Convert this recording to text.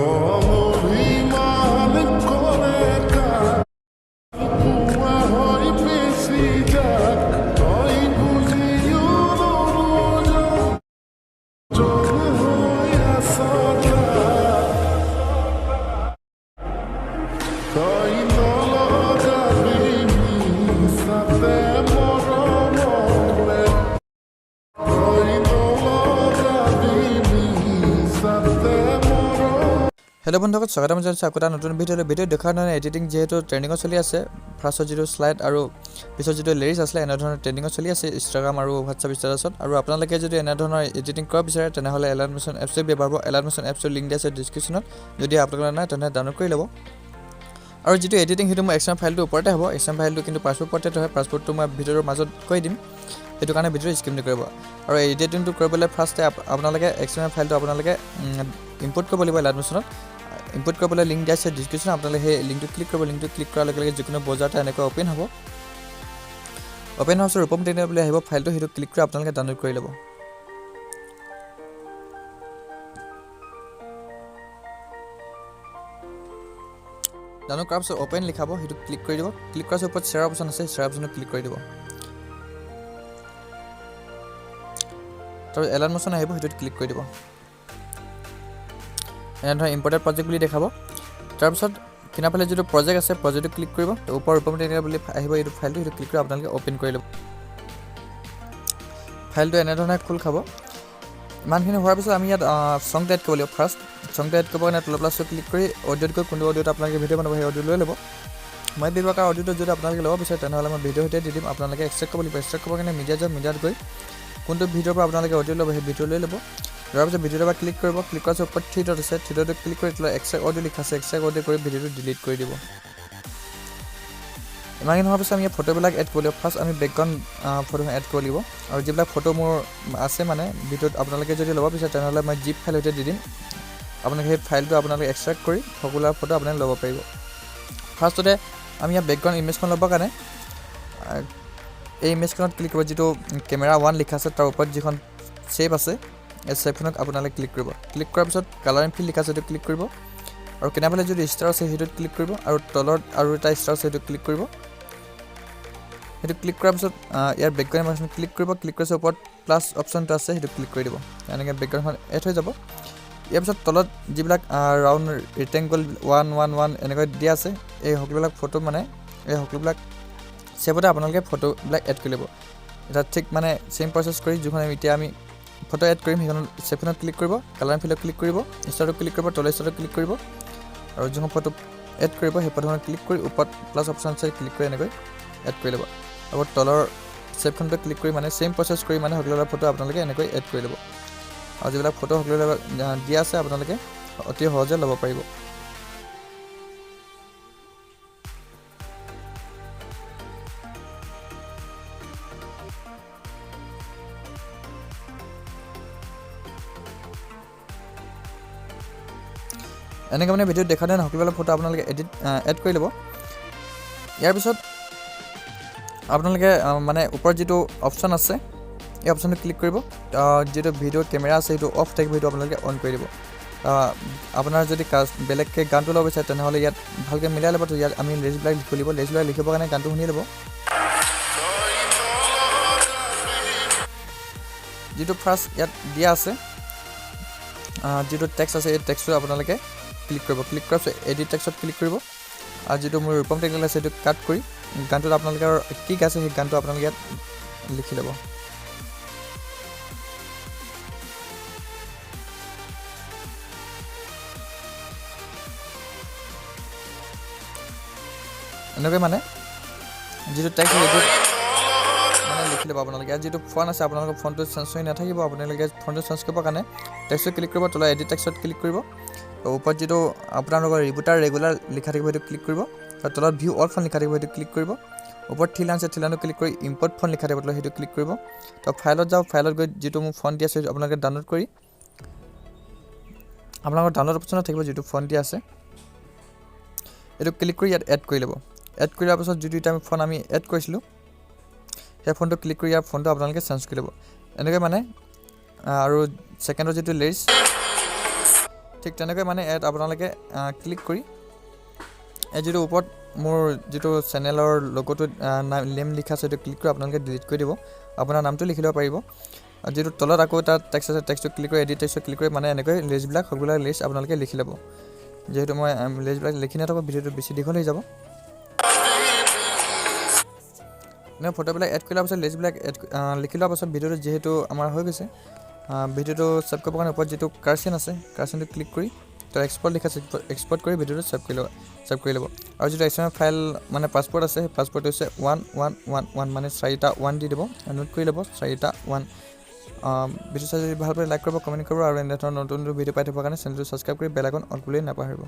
অভিমান কৰে পোৱা হয় বেছি যাক তই বুজিও নুবুজ হৈ আছ তই নলগাবি মিছাতে মৰমৰে, তই নলগাবি মিছাতে মৰম। হেল্ল' বন্ধুসকল, স্বাগতম জনাইছোঁ আকৌ এটা নতুন ভিডিঅ'লৈ। ভিডিঅ' দেখুওৱা ধৰণে এডিটিং যিহেতু ট্ৰেণ্ডিঙত চলি আছে, ফাৰ্ষ্টত যিটো শ্লাইড আৰু পিছত যিটো লিৰিক্স আছিলে, এনেধৰণৰ ট্ৰেণ্ডিঙত চলি আছে ইনষ্টাগ্ৰাম আৰু হোৱাটছআপ ষ্টেটাছত। আৰু আপোনালোকে যদি এনেধৰণৰ এডিটিং কৰিব বিচাৰে, তেনেহ'লে এলাইট মোশ্যন এপছটো ব্যৱহাৰ হ'ব। এলাইট মোশ্যন এপছটোৰ লিংক দিয়া আছে ডিছক্ৰিপশ্যনত। যদি আপোনালোকৰ নাই, তেনেহ'লে ডাউনলোড কৰি ল'ব। আৰু যিটো এডিটিং, সেইটো মোৰ এক্সএমএল ফাইলটোৰ ওপৰতে হ'ব। এক্সএমএল ফাইলটো কিন্তু পাছপৰ্ট পৰ্ট্ৰেট হয়। পাছপৰ্টটো মই ভিডিঅ'টোৰ মাজত কৈ দিম, সেইটো কাৰণে ভিডিঅ'টো স্কিপ নকৰিব। আৰু এডিটিংটো কৰিবলৈ ফাৰ্ষ্টে আপোনালোকে এক্সএমএল ফাইলটো আপোনালোকে ইম্পৰ্ট কৰিব লাগিব এলাইট মোশ্যনত। ইম্পৰ্ট কৰিবলৈ লিংক দিয়া আছে ডিছক্ৰিপশ্যনত, আপোনালোকে সেই লিংকটো ক্লিক কৰিব। লিংকটো ক্লিক কৰাৰ লগে লগে যিকোনো ব্ৰাউজাৰতে এনেকৈ অ'পেন হ'ব। অ'পেন হোৱাৰ পিছত ৰূপম টেকনিকেল বুলি আহিব ফাইলটো, সেইটো ক্লিক কৰি আপোনালোকে ডাউনলোড কৰি ল'ব। ডাউনলোড কৰাৰ পিছত অ'পেন লিখাব, সেইটো ক্লিক কৰি দিব। ক্লিক কৰাৰ পিছত ওপৰত শ্বেয়াৰ অপশ্যন আছে, শ্বেয়াৰ অপশ্যনত ক্লিক কৰি দিব। তাৰপিছত এলাইট মোশ্যন আহিব, সেইটোত ক্লিক কৰি দিব। এনেধৰণৰ ইম্পৰ্টেড প্ৰজেক্ট বুলি দেখাব। তাৰপিছত কিনাৰফালে যিটো প্ৰজেক্ট আছে, প্ৰজেক্টটো ক্লিক কৰিব। তো ওপৰ ৰূপম টেকনিকেল বুলি আহিব এইটো ফাইলটো, সেইটো ক্লিক কৰি আপোনালোকে অ'পেন কৰি ল'ব। ফাইলটো এনেধৰণে খোল খাব। ইমানখিনি হোৱাৰ পিছত আমি ইয়াত চংটো এড কৰিব লাগিব। ফাৰ্ষ্ট চংটো এড কৰিবৰ কাৰণে তলৰ প্লাছটো ক্লিক কৰি অডিঅ'ত গৈ কোনটো অডিঅ'ত আপোনালোকে ভিডিঅ' বনাব, সেই অডিঅ' লৈ ল'ব। মই ব্যৱহাৰ কৰা অডিঅ'টো যদি আপোনালোকে ল'ব বিচাৰে, তেনেহ'লে মই ভিডিঅ' সৈতে দি দিম। আপোনালোকে এক্সট্ৰেক্ট কৰিব লাগিব। এক্সট্ৰেক্ট কৰিবৰ কাৰণে মিডিয়া যাওক। মিডিয়াত গৈ কোনটো ভিডিঅ'ৰ পৰা আপোনালোকে অডিঅ' ল'ব, সেই ভিডিঅ' লৈ ল'ব। লোৱাৰ পিছত ভিডিঅ'টোৰ পৰা ক্লিক কৰিব। ক্লিক কৰাৰ পিছত ওপৰত থ্ৰী ডট আছে, থ্ৰী ডটত ক্লিক কৰি তলত এক্সট্ৰেক্ট অডিঅ' লিখা আছে, এক্সট্ৰেক্ট অডিঅ' কৰি ভিডিঅ'টো ডিলিট কৰি দিব। ইমানখিনি হোৱাৰ পিছত আমি ইয়াত ফটোবিলাক এড কৰিব লাগিব। ফাৰ্ষ্ট আমি বেকগ্ৰাউণ্ড ফটোখন এড কৰিব লাগিব। আৰু যিবিলাক ফটো মোৰ আছে, মানে ভিডিঅ'ত আপোনালোকে যদি ল'ব বিচাৰে, তেনেহ'লে মই জিপ ফাইল সৈতে দি দিম। আপোনালোকে সেই ফাইলটো আপোনালোকে এক্সট্ৰেক্ট কৰি সকলো ফটো আপোনালোকে ল'ব পাৰিব। ফাৰ্ষ্টতে আমি ইয়াত বেকগ্ৰাউণ্ড ইমেজখন ল'বৰ কাৰণে এই ইমেজখনত ক্লিক কৰিব। যিটো কেমেৰা ওৱান লিখা আছে, তাৰ ওপৰত যিখন শ্বেপ আছে, এই শ্বেপখনত আপোনালোকে ক্লিক কৰিব। ক্লিক কৰাৰ পিছত কালাৰ এণ্ড ফিল লিখা আছে, সেইটো ক্লিক কৰিব। আৰু কিনাৰফালে যিটো ষ্টাৰ আছে, সেইটোত ক্লিক কৰিব। আৰু তলত আৰু এটা ষ্টাৰ আছে, সেইটো ক্লিক কৰিব। সেইটো ক্লিক কৰাৰ পিছত ইয়াৰ বেকগ্ৰাউণ্ড অপশ্যন ক্লিক কৰিব। ক্লিক কৰাৰ পিছত ওপৰত প্লাছ অপশ্যনটো আছে, সেইটো ক্লিক কৰি দিব। এনেকৈ বেকগ্ৰাউণ্ডখন এড হৈ যাব। ইয়াৰ পিছত তলত যিবিলাক ৰাউণ্ড ৰেক্টেংগল 1 1 1 এনেকৈ দিয়া আছে, এই সকলোবিলাক ফটো, মানে এই সকলোবিলাক শ্বেপতে আপোনালোকে ফটোবিলাক এড কৰি ল'ব। এতিয়া ঠিক মানে ছেইম প্ৰচেছ কৰি যিখন আমি এতিয়া আমি ফটো এড কৰিম, সেইখনত শ্বেপখনত ক্লিক কৰিব, কালাৰ ফিলত ক্লিক কৰিব, ষ্টাৰটো ক্লিক কৰিব, তলৰ ষ্টাৰটো ক্লিক কৰিব। আৰু যোনখন ফটো এড কৰিব, সেই ফটোখনত ক্লিক কৰি ওপৰত প্লাছ অপশ্যন আছে, ক্লিক কৰি এনেকৈ এড কৰি ল'ব। আকৌ তলৰ শ্বেপখনটো ক্লিক কৰি মানে ছেইম প্ৰচেছ কৰি মানে সকলোবিলাক ফটো আপোনালোকে এনেকৈ এড কৰি ল'ব। আৰু যিবিলাক ফটো সকলোবিলাক দিয়া আছে, আপোনালোকে অতি সহজে ল'ব পাৰিব। এনেকৈ মানে ভিডিঅ'ত দেখা নাই, সকলোবিলাক ফটো আপোনালোকে এড কৰি ল'ব। ইয়াৰ পিছত আপোনালোকে মানে ওপৰত যিটো অপশ্যন আছে, এই অপশ্যনটো ক্লিক কৰিব। যিটো ভিডিঅ' কেমেৰা আছে, সেইটো অফ থাকিব, সেইটো আপোনালোকে অন কৰি দিব। আপোনাৰ যদি বেলেগকৈ গানটো ল'ব বিচাৰে, তেনেহ'লে ইয়াত ভালকৈ মিলাই ল'ব। তো ইয়াত আমি লিৰিক্সবিলাক লিখিব লাগিব। লিৰিক্সবিলাক লিখিবৰ কাৰণে গানটো শুনি ল'ব। যিটো ফাৰ্ষ্ট ইয়াত দিয়া আছে, যিটো টেক্সট আছে, এই টেক্সটো আপোনালোকে ক্লিক কৰিব। ক্লিক কৰাৰ পিছত এডিট টেক্সত ক্লিক কৰিব। আৰু যিটো মোৰ ৰূপম টেকনিকেল আছে, সেইটো কাট কৰি গানটোত আপোনালোকে কি গাইছে, সেই গানটো আপোনালোকে ইয়াত লিখি ল'ব। এনেকৈ মানে যিটো টেক্সট, সেইটো মানে লিখি ল'ব আপোনালোকে। ইয়াত যিটো ফণ্ট আছে, আপোনালোকৰ ফণ্টটো চেঞ্জ হৈ নাথাকিব। আপোনালোকে ফণ্টটো চেঞ্জ কৰিবৰ কাৰণে টেক্সটত ক্লিক কৰিব, তলত এডিট টেক্সটত ক্লিক কৰিব। ওপৰত যিটো আপোনালোকৰ ৰিপৰ্টাৰ ৰেগুলাৰ লিখা থাকিব, সেইটো ক্লিক কৰিব। তাৰ তলত ভিউ অল ফণ্ট লিখা থাকিব, সেইটো ক্লিক কৰিব। ওপৰত থ্ৰী লাইন আছে, থ্ৰী লাইনত ক্লিক কৰি ইম্পৰ্ট ফণ্ট লিখা থাকিব, তলত সেইটো ক্লিক কৰিব। তো ফাইলত যাওক। ফাইলত গৈ যিটো মোৰ ফণ্ট দিয়া আছে, সেইটো আপোনালোকে ডাউনলোড কৰি, আপোনালোকৰ ডাউনলোড অপশ্যনত থাকিব যিটো ফণ্ট দিয়া আছে, এইটো ক্লিক কৰি ইয়াত এড কৰি ল'ব। এড কৰি লোৱাৰ পাছত যিটো এতিয়া আমি ফণ্ট আমি এড কৰিছিলোঁ, সেই ফণ্টটো ক্লিক কৰি ইয়াৰ ফণ্টটো আপোনালোকে চেঞ্জ কৰি ল'ব। এনেকৈ মানে আৰু ছেকেণ্ডৰ যিটো লিৰিক্স ঠিক তেনেকৈ মানে ইয়াত আপোনালোকে ক্লিক কৰি এই যিটো ওপৰত মোৰ যিটো চেনেলৰ লগতো নেম লিখা আছে, সেইটো ক্লিক কৰি আপোনালোকে ডিলিট কৰি দিব। আপোনাৰ নামটো লিখি ল'ব পাৰিব। আৰু যিটো তলত আকৌ তাত টেক্সট আছে, টেক্সটটো ক্লিক কৰি, এডিট টেক্সটটো ক্লিক কৰি মানে এনেকৈ লিষ্টবিলাক, সকলোবিলাক লিষ্ট আপোনালোকে লিখি ল'ব। যিহেতু মই লিষ্টবিলাক লিখি নাথাকোঁ, ভিডিঅ'টো বেছি দীঘল হৈ যাব। এনেকৈ ফটোবিলাক এড কৰি লোৱাৰ পাছত, লিষ্টবিলাক এড লিখি লোৱাৰ পাছত ভিডিঅ'টো যিহেতু আমাৰ হৈ গৈছে, ভিডিঅ'টো ছেভ কৰিবৰ কাৰণে ওপৰত যিটো কাৰ্চন আছে, কাৰ্চনটো ক্লিক কৰি তো এক্সপৰ্ট লিখা আছে, এক্সপৰ্ট কৰি ভিডিঅ'টো ছেভ কৰি ল'ব, ছেভ কৰি ল'ব। আৰু যিটো এক্স ফাইল মানে পাছপৰ্ট আছে, সেই পাছপৰ্ট হৈছে 1111, মানে চাৰিটা ওৱান দি দিব। নোট কৰি ল'ব, চাৰিটা ওৱান। ভিডিঅ' চাই যদি ভাল পায়, লাইক কৰিব, কমেণ্ট কৰিব আৰু এনেধৰণৰ নতুন নতুন ভিডিঅ' পাই থাকিবৰ কাৰণে চেনেলটো ছাবস্ক্ৰাইব কৰি বেল আইকন অন কৰিবলৈ নাপাহৰিব।